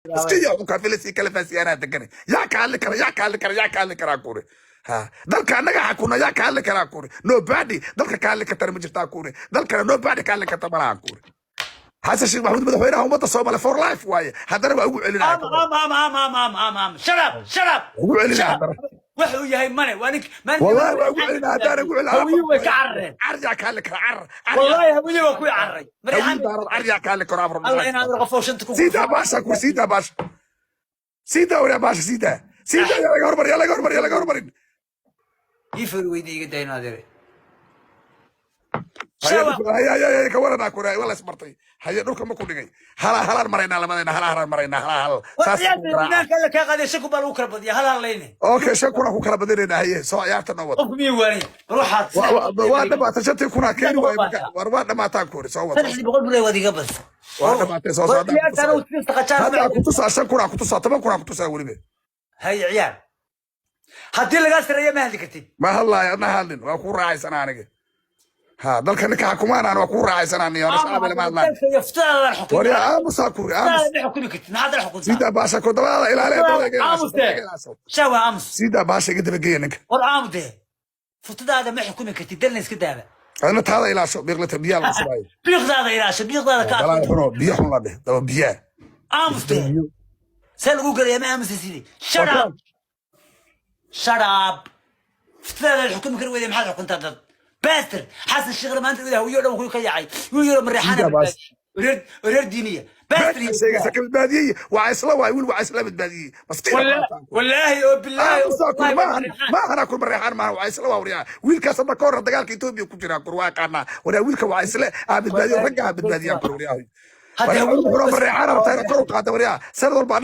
Iska yaa kaafilasi kala faasiyaanaa degane. Yaa ka hadli kara? Yaa ka hadli kara? Yaa ka hadli karaa kuri? Ha, dalka annaga xakuna, yaa ka hadli karaa kuri? Nobody dalka ka hadli kartana ma jirtaa kuri. Dalkana nobody ka hadli karta malaha kuri. Xasan Sheekh Maxamuud madaxweynaha ummadda Soomaaliya for life waaye. Haddana waa ugu celinaya. Am am am am am am am am, shut up, shut up. Ugu celinaya. Shut up. Haddana Wax uu yahay male, waa nink. Wallahi waa ugu celinaya. Haddana ugu celinaya. Hawiye way ka carareen. Caryaa ka hadli kara, car. Wallahi hawiye waa kuwii cararay. Hawiye, Daarood caryaa ka hadli karo afar. Alla inaad qofo shanta ku Siidaa baasha kur, siidaa baasha, siidaa wariyaa baasha, siidaa, siidaa. Yaa laga hormar, yaa laga hormar, yaa laga hormarin. Ii foori weyne, iga dayn adeere. Haya haya haya haya, ka waranaa kure, waa la isbartay. Haye, dhulka ma ku dhigay? Hala halaan maraynaa lamadayna, hala halaan maraynaa, hala hal saas ku garaaca. Imaanka alla kaa qaadaya, shan kun baa lagu kala badiya, hal halayne. Okay, 5,000 ku kala badinaynaa. Haye, soo ciyaarta noo wad. Qofku miyay waanay? War waxaad Waa dhamaatay, shantii kunaa keeni waaye marka. War waa dhamaataan kuri, soo wad. 300 bule waad iga badisa. Waa dhamaatay, soo soo. Ciyaarta anigu tirista qajaar. Hadda kutusaa, 5,000 kutusaa, 10,000 kutusaa weliba. Haye, ciyaar. Haddii lagaa sareeya ma hadli kartid. Ma hadlaayo, adna hadlin, waa kuu raacaysana aniga. Ha, dalka ninka xakumaanaan waa kuu raacaysana niyo shacab lama hadlaan. War yaa aamusaa kuri, aamus. Ma xukumi kartid, maxaad la xukuntaa? Siidaa baasha ko, dabadaada ilaaliya, dabada iga ilaasho. Aamus. Dabada iga ilaasho. Shawa, aamus. Siidaa baasha, iga dabageeya ninka. War aamude, futadaada ma xukumi kartid, dalna iska daaba. Adna taada ilaasho, biiqlata biyaa lagu shubaayo. Biiqdaada ilaasho, biiqdaada ka. Balaa xuno, biyo xun la dheh, daba biyaa. Aamuste, see lagu gelaya? Ma aamusa sidii? Shut up, shut up. Futadaada la xukumi kari weyday, maxaad xukuntaa dad? Bastard Xasan Sheekh maanta wada hawiyo dhan kuy ka yaacay, yuu yaro Mareexana. Siidaa baas. Reer diiniya, bastard. Sheegaysa ka badbaadiyey, waa isla waay, wiil waa isla badbaadiyey maskiin. Wallaahi oo bilaahi. Aamusaa kur, maahan, maahan kur, Mareexaan maahan, waa isla, waa waryaa wiilkaas. Hadda ka hor dagaalka Etoobiya ku jira kur, waa yaqaanaa waryaa wiilka. Waa isle aa badbaadiyo, ragga aa badbaadiyaan kur waryaa. Hadda Waryaa, Mareexaan rabtaa inaad kor u qaada waryaa sanad walba.